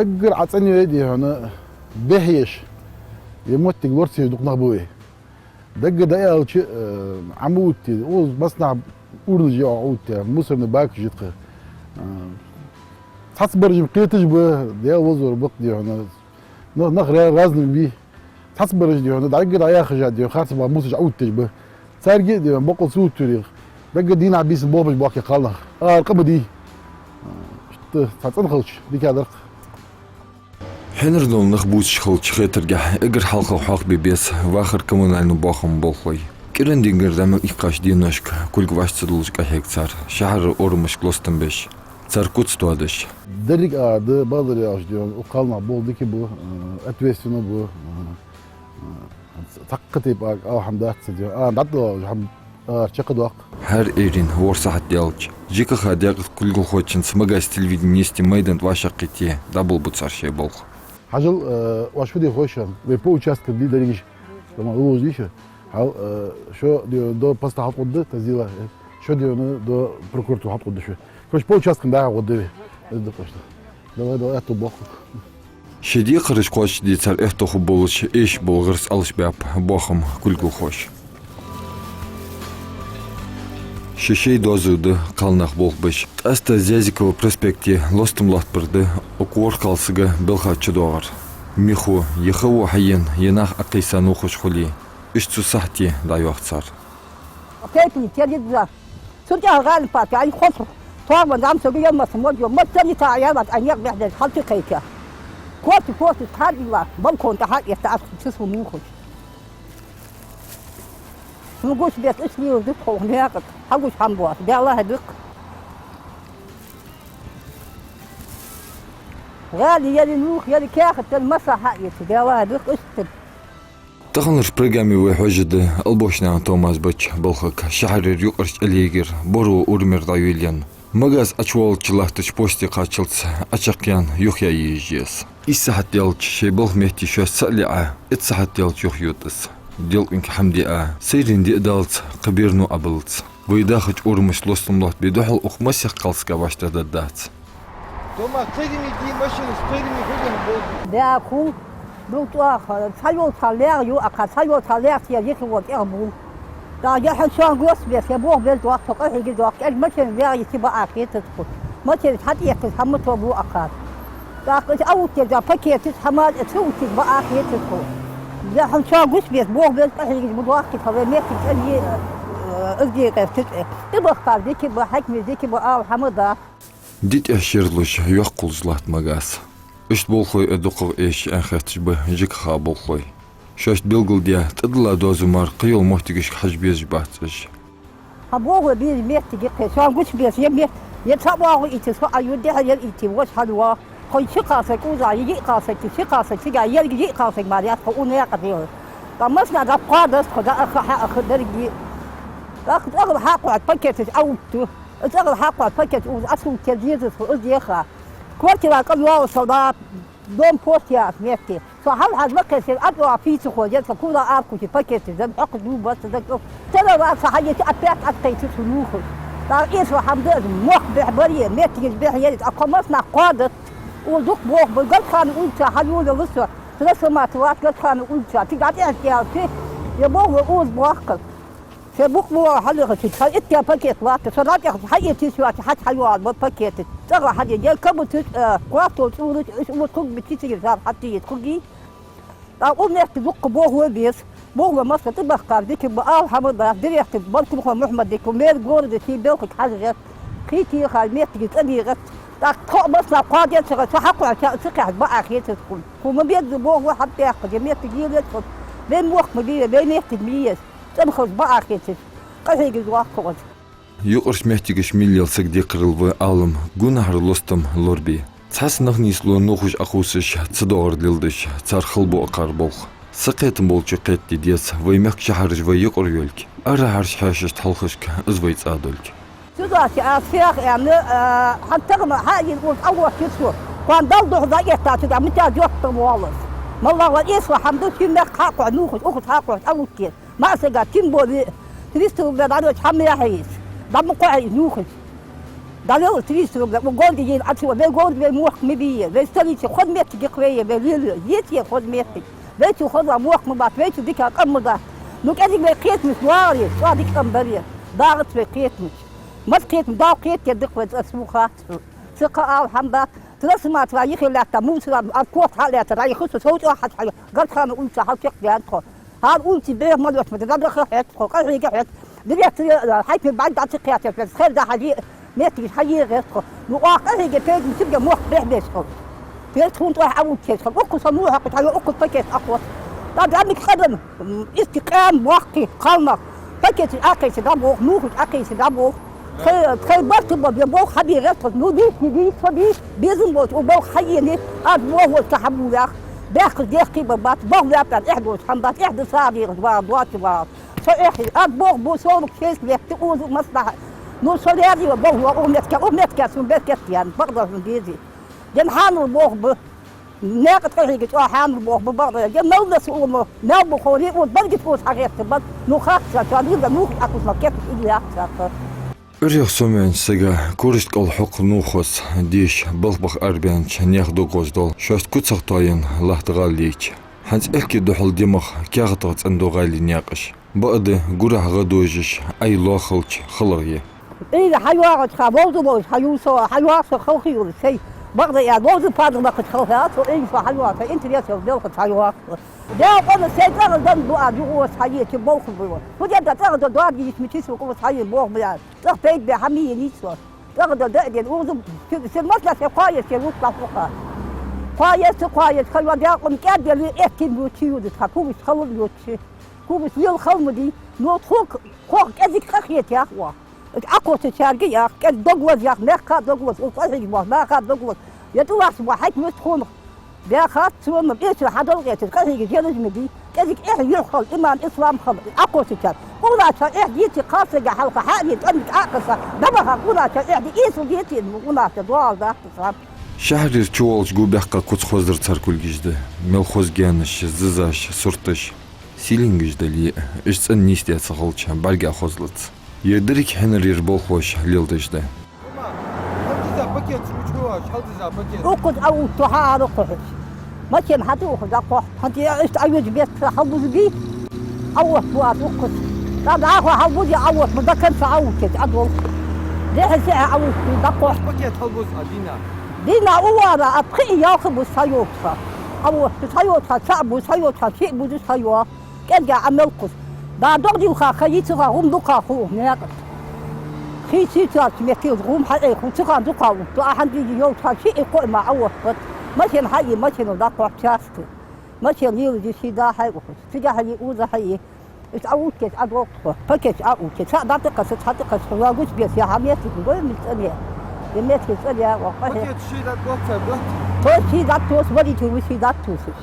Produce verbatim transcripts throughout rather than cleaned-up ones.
Эггара Ӏа цӀена йой, дий хьона, бехьеш, е моттиг лорацаеш дукха нах ба вай. Даггара дӀааьлча, э, Ӏа ма оттий, укхаза массанахьа урнаш я оттаь, мусорни бакаш я тха. Э, цхьаццабараш-м кхеташ ба, Даьла везар ба-кх, дий хьона. Но нах ра-, разный ба. Цхьаццабараш, дий хьона, дӀа-, дӀаяхаш а, дий хьона, харцбаха мусаш Ӏа оттаеш ба. Царга а, дий хьона, боккъал ца оттавир. Даггара дийнахьа-бийсанна болх беш боахк кхалнах. Ара къа ма дий. Иштта цхьа цӀена хилча, дикагӀа дар-кх. Хьинар дола нах бувцаш хилча хетаргахьа, эггара хьалха хьоахабе беза вахара коммунальни боахама болхлой. КӀиранди гар дӀа мел иккхача деношка кулг вӀаши ца дуллаш кӀайхьег цар, шахьара урамашка лостам беш, цар куц тоадеш. Деррига а да, бакъдар аьлча, дий хьона, укх кхалнах болх дика ба, э, ответственни ба, э, э, цхьаккха тайпара алхьамдац, дий хьона, а, дӀадоагӀаш хӀама, а, чакхдоаккх. ХӀара Ӏуйранна ворхӀ сахьат даьлча, ЖКХ декъаза кулгалхочунца Магасе телевидене йисте майдан тӀа вӀашагӀкхийтте дӀаболабу цар шоай болх. Хьажал, э, оаш фу де хой шоана? Вай по участкам дий дерригаш. Тамаш луш дий шо? Хьал, э, шо, дий хьона, до поста хьалтӀадода, тазила, э, шо, дий хьона, до прокуратура хьалтӀадода шо. Короче, по участкам дӀа-хьа гӀоргда вай. Из да-кх иштта. Давай, давай, аьттув боаккхалба. Шоай декхараш кхоачашде цар аьттув хургболаш, эшаш бола гӀирс Ӏалашбаьб боахама кулгалхоша. Шоай-шоай доазув да кхалнах болх беш. Къаьстта Зязикова проспекте лостам лоаттабар да укх ворхӀ кхалсага балха чудоагӀар. Михо, е хало хьаена, е нах Ӏокхайса нувхаш хуле, иштта цу сахьате дӀайоах цар. Кепни, тӀа дизза. Цу тӀехьа гӀалин паччахь, ай, хоза тоабан зӀамсаг ва, масса модж ва, масса ца дита а яьлар, ай, некъ бехьдеш, хьал тӀакхайка. Корта, корта хьадилла, балкона тӀа хьаэтта, аз цу сона нувхаш. Ну, гуш бес, ишли уж дукха хьо наькъа, хьагуш хӀама боацаш, Даьла хьадувц. ГӀали яри нувх, яри каьхат, яри масса хьаэца, Даьла хьадувц, иштта. Таханарча программе вай хьожаргда Албошнаькъан Томас беча балхага, шахьарера юкъарча Ӏалийгара, Боро урамера дӀайолаенна. Магас Ӏочуваллача латтача посте кхаччалца Ӏочакхъяьнна юхаяь езаш я из. Ийс сахьат даьлча шоай балха метте шоаш ца а лаьа, итт сахьат даьлча юхайода из. Делкъенга хӀама диа, сайран диъ даллалца, кхы берано Ӏобиллалца. Вай дахача урамашка лостам лоаттабе духьал укх массехк кхалсага вӀаштӀехьдаргдац. Дома кхераме ди, машинаш кхераме хуле хӀама болх ба. Баьхул, дул тӀоаха, цхьайолча лаьгӀа юаккха, цхьайолча лаьгӀа тӀера йихи вон тӀехбул. ТӀаккха е хьона шоана гуш бес, е болх беш доахк, со къахьега доахк, кӀезига машина ваьгӀа йита бакъахьа хетац тхона. Машинаш хьатӀаэттача хӀама ма тоба акхар. ТӀаккха из Ӏооттаеш дола пакеташ, хӀамаш а ца оттаеш бакъахьа хетац тхона. Е хьона шоана гуш бес, болх беш къахьегаш ма доахкий тхо, вай меттиг кӀезига, э, из декъаза тӀа. ТӀабахкар дика ба, хьакимаш дика ба, ала хӀама дац. Ди тӀехьа шера луш, йоккха хулаш латт Магас. Иштта болхлой а дукхагӀа эшача Ӏохетташ ба ЖКХ болхлой. Шоашта белгалдаь, тӀадилла доазув мара кхыйола моттигашка хьажа безаш бац уж. Хьа болх бе беза моттиг я-кх, шоана гуш бес, е мет-, е цхьа боагӀа ийти, со Ӏа ю дехьа яр ийти, воша хьалва. Тхо ши кхалсаг укхаза, е йиъ кхалсаг, ши кхалсаг цига, еррига йиъ кхалсаг мара яц тхо укх наькъа тӀа. ТӀаккха массанахьа дӀакхоадац тхо, дӀааха, хьааха деррига. ТӀаккха цӀагӀара хьакхоача пакеташ Ӏооттаю. ЦӀагӀара хьакхоача пакеташ укхаза Ӏосовтаяь дезац тхо, из деха. Квартира кӀал йоаллаш да, дом пост яц метте. Со хьалхьежа ма кхесса, ад оа фийца хоза, со кура аркучи пакеташ дан хьокхаш дувбац дан. Тара ваца хьаеча, опять Ӏокхайкац со нувхаш. ТӀаккха эшаш хӀама да из, мохк бехьа баре, меттигаш бехьа яре, тӀаккха массанахьа кхоадац. Укхаза дукха болх ба, Горчхана улица хьайолаялар со, трансформатор вац Горчхана улица, цига дӀатӀехьа кӀелчи, е болх ба укхаза боахкар. Шоай букъ мо хьалъяхача, цхьа итт пакет латт, со дӀатӀехьа хьаэца йиш йоацаш, хьачу хьайоагӀар ба пакеташ. ЦӀагӀа хьаде, е кабаташ, э, кофтол цӀураш, уж укхаза хургбий, цигара зӀамига хьатӀаэца хургьий. ТӀаккха укх метте дукха болх бе беза. Болх бе масса тӀабахкар дика ба, ала хӀама дац, директор Баркулхой Мухьмад дика ва, мэр города ший белхага хьажа гӀерт. Кхы тӀехьа моттигаш цӀабе гӀерт. ТӀаккха тхо а массанахьа кхоадеча, цу хьакхоачача ца кхехьача бакъахьа хетац тхона. Тхона ма безза болх, хӀама баьккха, е моттиг елац тхона. Вай мохк ма бий, вай моттиг ма еза. ЦӀена хилча бакъахьа хетац, къахьегаш доахк тхо укхаза. Юкъарча моттигашка мел лела саг декхарийла ва Ӏалам гонахьара лостам лорабе. Цхьацца нах нийслу нувхаш Ӏокхувсаш, ца доагӀар леладеш, цар хала бу акхар болх. Сакхетам болчоа кхетаде деза вай мехка шахьараш вай юкъара йолга, арахьарча хьаьшашта хьалхашка из вай цӀа долга. Цудухьа аз фех аьнна, а, хӀанз тахан хьаийна укхаза Ӏовоттаяр со. Кхоана Далла духьа дӀаэттача, мича жоп тӀа воаллаш. МаллагӀа вар эшаш хӀама да, ший мехка хьакхоача нувхаш, укхаза хьакхоача Ӏооттаяр. МаӀа сага тем более триста рублей дӀадоацаш хӀама яхьийца, дӀа ма кхоачий нувхаш. ДӀавелла триста рублей, укх городе йийна Ӏа ца вай, вай город, вай мохк ма бий, вай столица хоза моттиг я-кх вай, вай лела, еций хоза моттиг. Вайцул хоза мохк ма бац, вайцул дика къам ма дац. Ну, кӀезига вай кхетамаш доагӀаре, цкъа дика къам баре, дагӀац вай кхетамаш. Маца кхетам, Дала кхетаде да-кх вай, цкъа сона хац. Ца кхаал хӀама дац. Трансформатора юхе лаьтта мусора, а корта хьа а лаьтта, дӀайха со, сов чӀоагӀа хьачухьа, Гарчхана улица хьалчакхдаьннад тхо. ХӀара улица бехк ма лоацаш ма деза, дӀахо хьетта тхо, къахьега хьетта. Директор, э, хьайпара бӀарг дӀа ца кхаьчача, хер да хьажа, моттигаш хьаеха тхо. Ну, оаха къахьега пайда ма бий, мохк бӀехбеш хила. Тхона тӀехьа Ӏаувтташ хила. Укхаза со муха хьакху, хьайо укхаза пакет Ӏахо. ТӀаккха дӀа мика къадам, м, иштта къам, боккхий, кхалнах. Пакеташ Ӏокхайса дӀаболх, нувхаш Ӏокхайса дӀаболх. Тхай, тхай барт ба, ер болх хьабе гӀерташ, ну, дийцача, дийца, дийца, безам болча, укх балха хьаена, аз болх волча хьабувлах. Бехкаш дехке ба бац, болх лаьттар эхь долча хӀама бац, эхь да сагӀа дехаш вагӀа, доацаш вагӀа. Со эхь, аз болх бу, со шераш летта, укхаза маслахьа. Ну, со леррила болх ло, укх метте, укх метте сона беркат яьннай, бакъдар хьона дезий. Ден хьанал болх ба. Наькъа тӀа къахьега чӀоагӀа хьанал болх ба, бакъдар. Е мел да со укхаза, мел ба ховре, укхаза баргит укхаза хьагӀертар бар. Ну, хац цар, цар лела нувхаш Ӏокхувсаш, кепаш иллаьха цар. Ӏуйрийна сомаваьннача сага, курашта кӀал хьокха нувхоца деша, балха баха арабаьннача наьха дог гӀоздоал. Шоашта куцах тоаяь латта гӀала лийча, хӀанз аьхки духьал димах каьхатах цӀендоагӀа гӀалий наькъаш. Бакъда, гурахьа гӀа дожаш, Ӏай лоа хилча, халагӀа я. Ӏуйре хьайоагӀача хана, вовза волаш хьаювл со, хьайоагӀа со халхе йолаш сай. Бакъда аьлча, вовза-падала баккхача халхе а со, Ӏуйре со хьайоагӀа, со интересал белхаца хьайоагӀа со. Даькъала сай цӀагӀара дан ду аз, юха со хьаеча болх ба. Фу де да, цӀагӀара дан доагӀа йиш мичи со, укхаза хьаена болх ба аьнна. ЦӀагӀа пайда бе хӀама йийца йиш со. ЦӀагӀара дан да а дена, укхаза сир, сир масла се кхоаеш, се вуч бахьуха. Кхоаеш, ца кхоаеш, хьайоагӀа даькъала кӀаьддели, эттин ду чи юда тха, кувш халал ю чи. Кувш лела хала ма дий, но тхо, тхох кӀезига къахетаях оаха. Ӏокхувсачарга ях, кӀезига дог лозаях, мехка дог лоза, укх къахьегаш бола наха дог лоза. Е тӀалаьца бола хьаькамаш тхона баьхац, цунна эшар хьадала гӀерташ, къахьегаш ераш ма дий. КӀезига эхь-юхь хила, иман-ислам хила, Ӏокхувсачар. Къоначар эхь деций, кхалсага хьалха хьаьнийна тӀамга Ӏокхесса, дӀабаха къоначар эхь де, эсала деций, къоначар доагӀаш дац цхьа. Шахьарера чувоалача гу баьккха куц хозадар цар кулгаш да. Мел хоза гаьнаш, зизаш, сурташ. Сийлингаш дале а, уж цӀена нийсде ца хилча, бӀарга хозлац. Ер деррига хьинарера болхлоша леладеш да. Укхаза Ӏоувтта хьаара кхухьаш. Машен хьатӀаухаш дӀакхухь. ХӀанз е иштта Ӏовижа бетта хьалбуза бий? Ӏоувттабу аз укхаза. ТӀаккха дӀахо хьалбуза, Ӏоувттабу, до конца Ӏоувттача Ӏодолх. Дехьа-сехьа Ӏоувттабу, дӀакхухь. Пакет хьалбуза а дийнахьа? Дийнахьа укх вара а пхи а ялх а буза схьайоагӀа. Ӏоувттабу схьайоагӀа, цаӀ буза схьайоагӀа, шиъ буза схьайоагӀа. КӀезига Ӏа мел кхувс. Да дог дилха ха йицаха, гӀум дукха хул наькъа тӀа. Хий сийцача меттел гӀум хьаэху, цу хана дукха увтту, а хӀанз йолча хана шиъ-кхоъ мара Ӏоувттабац. Машен хьае, машенал дӀакхухь часто. Машен лелаже ший да хьаухаш. Цигахьа е, укхазахьа е. Иштта Ӏоувттача Ӏодолх тхо. Пакеташ Ӏоувттача. Цхьа дӀатӀакхесса, цхьа тӀакхесса, хьо йоагӀача беса, е хьа моттиг ма дой, мича цӀена я. Е моттиг цӀена я, воккха. Пакет ший дӀатӀакхоссар да? Тхо ший дӀатӀакхосс, водитель ва ший дӀатӀатувсаш.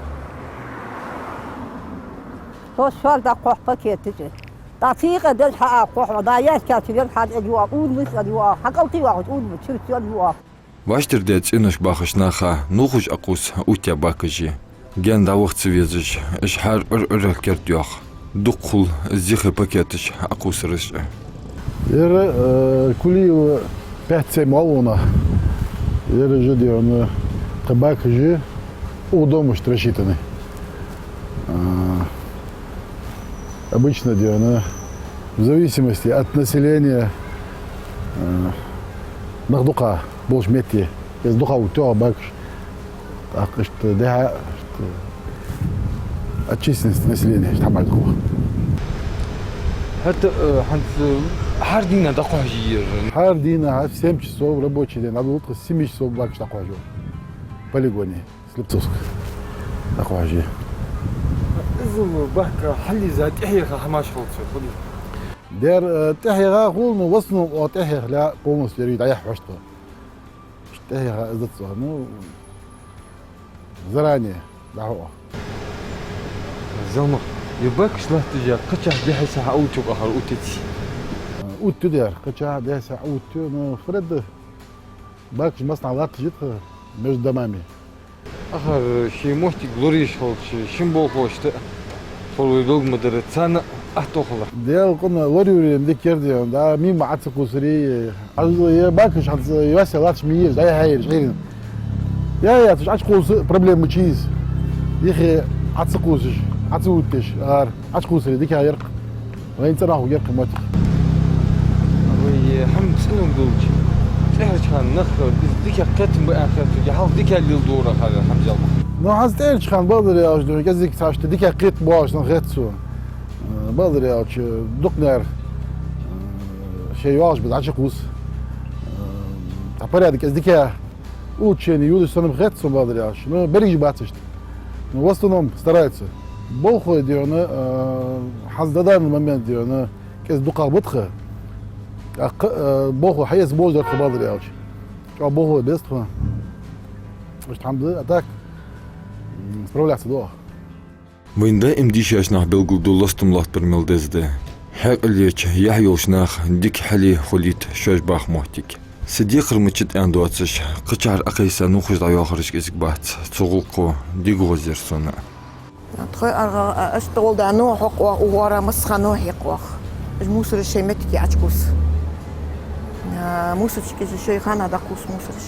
Тхо шоаш дӀакхухь пакеташ. ТӀаккха сийкъа деш хьаакхухь, да яьшкача вер хьа тӀа юа, урмаш тӀа юа, хьа кӀалтӀе вахача урмаш чура чоа юа. ВӀаштӀардаь цӀеношка бахача наха нувхаш Ӏокхувса увттаь бакаш я. Гаьна дӀаваха ца везаш, уж хӀара Ӏуйра-Ӏуйрах керда йоах. Дукха хул зехе пакеташ Ӏокхувсараш а. Ер, э, Кулиева пять-семь ма вона. Ер же, дий хьона, тха бакаш я, укх домашта рассчитанный. А, обычно, дий хьона, в зависимости от населения, а, нах дукха болча метте, из дукха увттаю бакаш. ТӀаккха иштта дехьа, иштта от численности населения, иштта хӀама дукха. ХӀаьта, э, хӀанз, э, хӀара дийнахьа дӀакхухьаш я ер? ХӀара дийнахьа в семь часов рабочий день, надо утро с семи часов бакаш дӀакхухьаш я полигоне. Слепцовск. ДӀакхухьаш я. Из бак хьалъийза тӀехьа яха хӀамаш хилац, хӀаьта? Дер, э, тӀехьа яха хул, но в основном оаха тӀехьа яхале полностью ер дӀаяхьа хьожаш тхо. ТӀехьа яха из дац оаха, ну, заранее дӀахьу оаха. Зама, ер бакаш латташ а, кхычахьа дехьа-сехьа Ӏоувттаргба акхар, увттаций? Э, увттаю дер, кхычахьа дехьа-сехьа увттаю, но фу де деза, бакаш массанахьа латташ я тха между домами. Акхар ший моттиг лораеш хилча, шин болхлошта а ховргдолга ма дарий, царна а Аттохала. Дел къуна лорюрем дикер ден, да, мимо Ӏа ца кхувсари, аз е бакаш хьанца йоасе лач миеш, дай хайраш, хьирин. Я, я, цаш Ӏа ца кхувса проблема чиз. Ихе Ӏа ца кхувсаш, Ӏа ца утташ, ар, Ӏа ца кхувсари дика ярх. Вайн цӀенах герка мотик. Вай, э, хьам цӀенуг долча. ТӀехьарча хана нах, из дика кхетам ба аьнна хет, я хьал дика лил дора хьал хьамзал. Ну, хьаз тӀехьарча хана бадар яаш, дуьхьа, кӀезиг цашта дика кхет боаш, нах хет цо. Э, бадар яаш, дукхнер, э, шей яаш, без ачи кус. Э, та порядок, из дика улучшение юлуш санам хет цо бадар яаш. Ну, берригаш бацашта. Ну, в основном стараются. Болхой дена, э, хьаз да данный момент дена, кӀез дукха бутха. А кх-, э, болхо хьаэца бождарха бадар яаш. ЧӀоагӀа болхо беза тхо. Иштта хьамда, а так, м, справляться доах. Вайна даим дийшача наха белгалду лостам латтар мел деза да. Хьаькъал еча, яхь йолча наха дика хьали хулийта шоаш баха моттиг. Са декхар мичад аьнна доацаш, кхычахьара Ӏокхайса нувхаш дӀайоахараш кӀезиг бац, цу гӀулакхо дика гӀозйир сона. Тхоай аргӀагӀа, а, аш тӀагӀолла да, ну, хьокъ оах, угӀора масса хана хьекъ оах. Уж мусораш шоай моттиге Ӏочукхувс. А, мусорчикаш шоай хана дӀакхувс мусораш.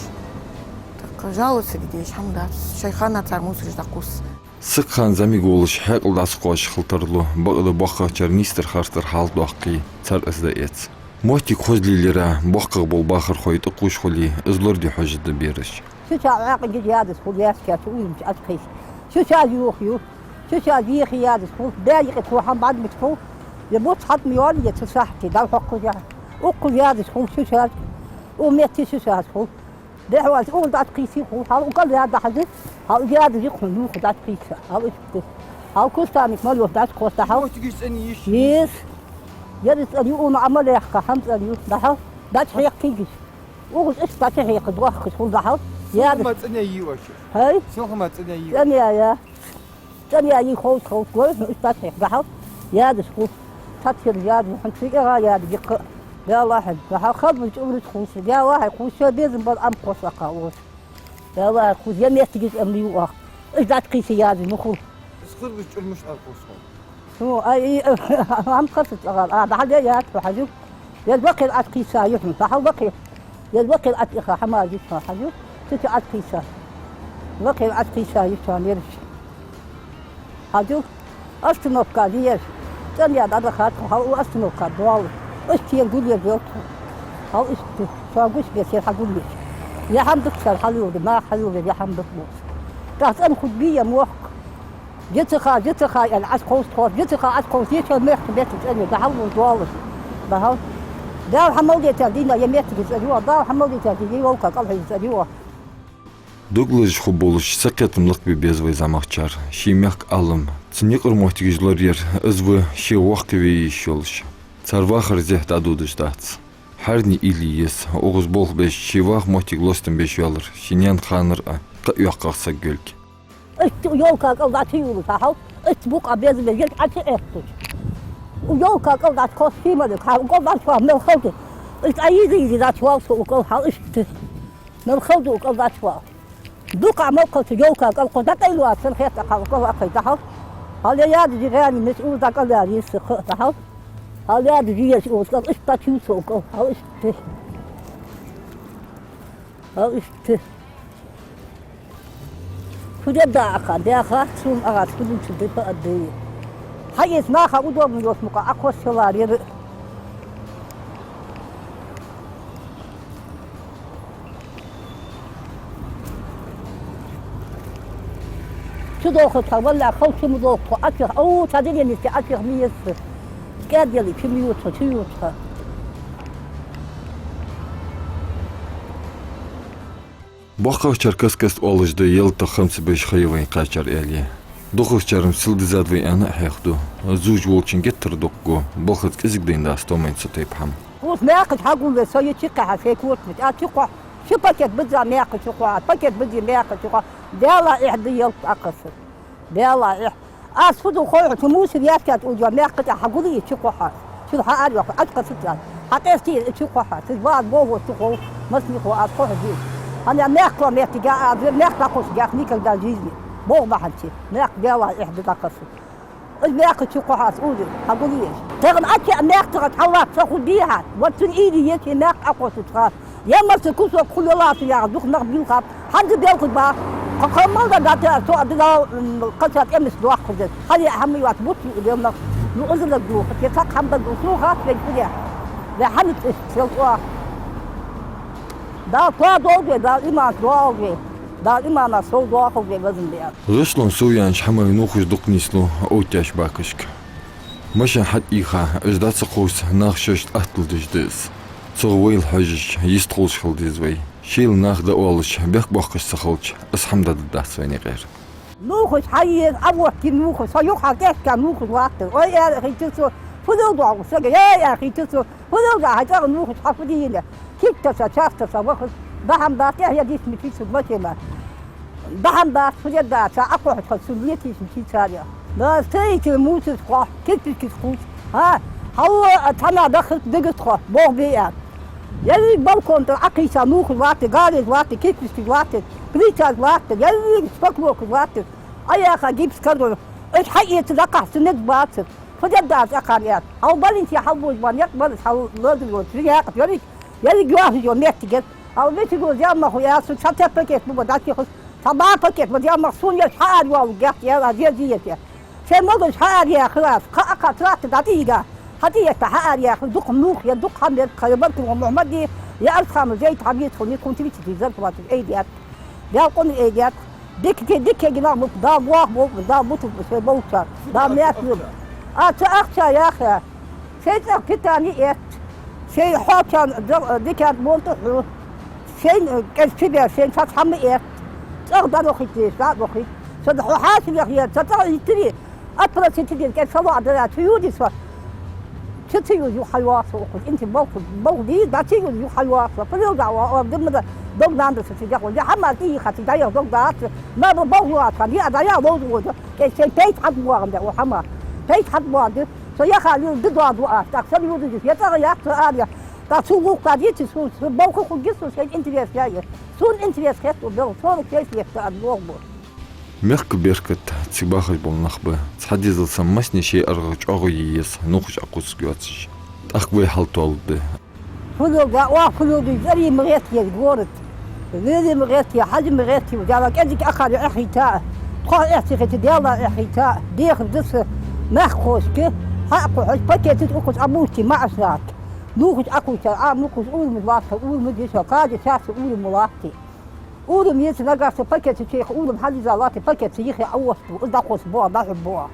Так, жаловаться де дезаш хӀама дац. Шоай хана цар мусораш дӀакхувс. Сакхана зӀамига волаш хьаькъал дӀасакхоачаш хила тарлу, бакъда боккхагӀчар нийсдар-харцдар хьалдоаккхий, цар из дӀаэц. Моттиг хоза лелаяра, боккхагӀа бола бахархой тӀакхувш хуле, из лораде хьожаргда бераш. Цу чу Ӏаькъа гида ядас хул яц кхаьча уйла чу Ӏокхайса. Цу чу аз юха ю. Цу чу аз йихе ядас хул. Баь йикъе кхо хӀама бӀадмит хул. Я буц хьатӀа ма йоалл, я цу сахьте дӀахьокхаш я. Укхаза ядас хул цу чу аз. У метте цу чу аз хул. Бехьвалц укхаза дӀатӀакхийса хул. Хьал укхаза яда хьажа. Хьал ядас йикъ хьона юха дӀатӀакхийса. Хьал иштта. Хьал кустарник мел йолча дӀатӀакхосса хьал. Моттигаш цӀена йиш? Йиш. Ядас цӀена ю, уна Ӏамал яхка, хӀама цӀена ю. ДӀахьал. ДӀатӀахьекха кигиш. Угус иштта дӀатӀахьекха доахкаш хул дӀахьал. Ядас. Силха ма цӀена йий оаш? ХӀай? Силха ма цӀена йий? ЦӀена я, я. ЦӀена я йий ховш ховш, гой, ну, иштта дӀатӀахьекха дӀахьал. Ядас хул. Цхьацца ядас, хьан цигара ядас, йикъа. Далла хьан. ДӀахьал халбан чӀурус хулса. Далла хьан хулса, безам бар Ӏам кхосса кхаллос. Далла хьан хулса, я меттигаш Ӏамли ю ах. Иштта дӀатӀакхийса ядас, ну хул. Из хургаш чӀурмаш аркхосхо. Ну, а, и, хӀама кхарса цӀагӀа, а, дӀахьал я яц, хьажу. Ез вакхера ӀотӀакхийса юхьна, дӀахьал вакхе. Ез вакхера ӀотӀа иха хӀама йита хьажу, цу чу ӀотӀакхийса. Вакхера ӀотӀакхийса юхьна ераш. Хьажу, остановка дезаш. ЦӀена я дӀадахар тхо, хьал у остановка доалла. Иштта ер гулъеш йолча. Хьал иштта, ша гуш бесер хьагулъеш. Я хӀама дукха сар хьалйолда, нах хьалйолда, я хӀама дукха бу. ТӀаккха цӀена хургбий я мохк. Жицаха, жицаха, аьнна, Ӏокхувс тхо, жицаха Ӏокхувс, еча мехка бетта цӀена ю, дӀахьал вуж доаллаш. ДӀахьал. Дала хьа мел дитар дийна, я меттиге цӀена ю, Дала хьа мел дитар дийна, я ёлка кӀалхьа цӀена ю. Дог лазаш хургболаш, сакхетам лакхбе беза вай зӀамагӀчар. Ший мехка Ӏалам, цун юкъара моттигаш лораяр, из ва ше воккхаве йиш йолаш. Цар вахар зехьа дӀадодаш дац. Хьарне уйла е еза, укхаза болх беш, ший ваха моттиг лостам беш йоаллар, ший наьна ханара а кхаъ йоаккхагӀа саг йолга. Иштта ёлка кӀал дӀа ца юлуш хьал, иштта букъа беза-беза, еза Ӏа ца Ӏехтуш. У ёлка кӀал дӀа ца кхосса ший малик хьал, у кӀал дӀа ца вала мел хала да. Иштта Ӏа йиза-йиза дӀа ца вала со у кӀал хьал иштта. Мел хала да у кӀал дӀа ца вала. Дукха мел кхалча ёлка кӀал кхо дӀакъайлавац, сел хетта кхал кӀал а кхайдахьал. Хьал я яда жи гӀани мес уж дӀакӀал яр йиса кхы а дахьал. Хьал яда жи еш уж кӀал, иштта чувца у кӀал, хьал иштта. Хьал иштта. Фу де да аха, бяха, сум агӀа, сум чу де па а бей. Хьаэца наха удобно йолча мукъа Ӏокхосса ларера. Чу дохуц хьа, валлахӀи, хала чу ма доху тхо, Ӏочух, ау, цхьа динен йисте Ӏочух ма еза. КӀаьда яле, чу ма ю тхо, чу ю тхо. БоккхагӀчар каст-каста оалаш да, ялат тӀа хамца беш ха я вайна кхаьчар аьле. ДукхагӀчар-м сел дизад вай аьнна а хьехаду. Зувш волчун геттара дукха го, балхаца кӀезига дайна дац томайна цу тайпа хӀама. Ус мякха чу хьагулле со я чикхе хьа шей коча мича, а чу кхухьа, ши пакет бизза мякха чу кхухьа, пакет бизза мякха чу кхухьа, Даьла эхь да ялат Ӏокхассар. Даьла эхь. Аз фу ду хой хьона, цу мусор яьшкаьча удж мякха тӀа хьагулле, чу кхухьа. Цул хьаарайоаккхар, Ӏочукхассача. Хьакъестий, чу кхухьа. Цу база бохо чу хов, массанехьа аз кхухьа дий. ХӀана мякха метте геа, аз мякха дӀакхосса геа никогда в жизни. Боху бахьанчи. Мякха Даьла эхь да дӀакхассар. Из мехка чу кхухьас узи, хьагулъеш. Тахан ача мехка тӀара хьаллаца ца ху дийхьа, вот цун иди ечи мехка акхосучха. Я марца кусок хуле лаца яха дух нах билхаб, хьанза белхи ба. Кхаммал да дата, со адинал, м, кхача тӀемис дуахкуза. Хьали хьамми ват бут ю дел нах. Ну, узлаг духа, те цак хьамда ду, суха, вен куде. Ве хьамит ис, сел туа. Да, туа долге, да, иман долге. Да, имана сол дуахалге, вазин бе. ГӀишлон сов яьннача хӀамай нувхаш дукха нийслу оттаеш бакашка. Машен хьатӀаийха, уж дӀа ца кхувса, нах шоашта аттал деш да из. Цох вайл хьожаш, йистхулаш хила деза вай. Шийла нах дӀаоалаш, бехк боаккхаш ца хилча, из хӀама дӀадаргдац вайна юкъера. Нувхаш хьаеш, а вот ки нувхаш, со юха кӀаьшка нувхаш латтар. Ой, аьлар хӀинца цо, фу лел доагӀа сага, яй, аьлар хӀинца цо, фу лел да, хьа чӀоагӀа нувхаш хьа фу дийна. Киттаса, частаса вахаш, бахьан бац, тӀехьа дисмичи цу машена. Бахьан бац, фу де даца, а кхухьаш хьо цу летиш мичи царя. Но строитель мусор хо, кирпичкис кхуч. А, хьалла, а, цхьана даха дагат хо, бог бея. Ерриг балкон тӀара Ӏокхийса нувхаш латте, гараж латте, кирпичкис латте, плиташ латте, ерриг шпаклевкаш латте. Аяха гипс кадур. Эш хьаэца дакъахьа цу мед бацар. Фу де дац акхар яц. Хьал балинчи хьал буж бан, як балас хьал лодур вот. Цу якъа дерриг, ерриг йоахаш йо меттигет. Хьал весиг ваз яммаху ясу, ца те пакет буба датихус, ца ба пакет ваз яммах сун яш хьаар йоалу гехт яла, а дезиете. Се могаш хьаар яхилас, кха акха тракта датига. Хьатиетта хьаар яхил, дукха нух, я дукха хьамер, кха я Баркун Мухаммади, я Арсхама Зейд Хьамид, ху никун тридцать зарплату эйдият. Бял къун эйдият. Дикке, дикке гинагӀ мук, да гох бу, да буту се болча, да мят ю. А ца ахча яхе. Се цӀа питани эт. Се хьокан дикат монту ху. Се кез тибе, се цац хьамма эт. ЦӀа да рохит, да рохит. Со да хьасилях е, ца цӀа итри. Отпросить ден кез сало дара, цу юди со. Цу цу юди хьайваса укху. Инти балху, балху ди, да цу юди хьайваса. Пирил да ва, ор димма да, дог нанда са цу дяху. Я хьама ди хати, да я дог да ат. Ма ба балху ат, я да я лоз лоз. Кез се пейт хат буаган да, о хьама. Пейт хат буаган да. Со я хали ди да ду ат. Так сан юди ди. Я цара я цара аря. Так су лук да ди цу су, су балху ху гису се интерес я. Сун интерес хет у бел, сорок шесть лет ат лог бу. Мехка беркат цига бахаш бола нах ба. Цхьа дезал санна массане шоай аргӀагӀа чӀоагӀо е еза, нувхаш Ӏокхувсаргйоацаш. ТӀаккха вай хьалтолу да. Фу лел да, оаха фу лел да, из ари ма гӀертте город. Лели ма гӀертте, хьази ма гӀертте, Дала кӀезиг ахар эхийта. Тхо эхцихита, Дала эхийта. Дехар да са мехкахошка, хьакхухьаш, пакеташ укхаза Ӏобувций маӀаш латта. Нувхаш Ӏокхувсар, а, нувхаш урмаз латта, урмаз диша, кади шаца урма латти. Урам еци нагахьа пакет чу чеха, урам хьализа лати, пакет чу йихе а восту, из дӀахоса боа, дӀахьу боа.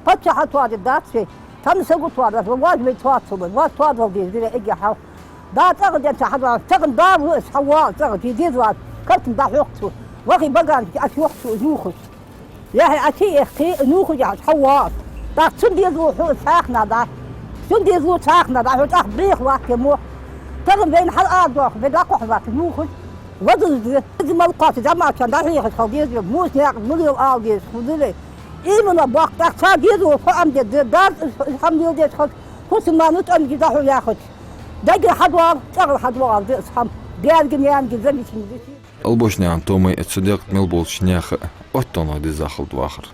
Паччахьа тоаде дац вай, тан сагу тоаде, ваз вай тоацу, ваз тоадал деза, дира эге хьал. Да цӀагӀа ден ца хьадва, цӀагӀа да ву эс хьавал, цӀагӀа ди деза ваз, картин дӀахьохцу, вахи баганчи ас йохцу, юхус. Яхьи а чи эхкхи, нуха яхьаш хьаваат. ТӀаккха цун дезало хьо цхьаьхна да. Цун дезало цхьаьхна да, хьо тӀаккха бех ваккхе мо. Таган вайна хьал а дох, вай даккхахьа ваккхе нухаш. Вадалла де. Из мал кхоача жамаачан дӀахьехаш хал деза, мус някъ мулел ал деза, худуре. Именно баккха тӀаккха цхьа дезало хьо ам де, де, дар, хьам лел деза хал, хӀусаману тӀанги да хьо яхач. Дагир хьадвал, цӀагӀар хьадвал де, хьам. Берги нянги замични дити. Албошнаькъан Томай а цу декъа мел болча наьха а оттанга деза хал вахар.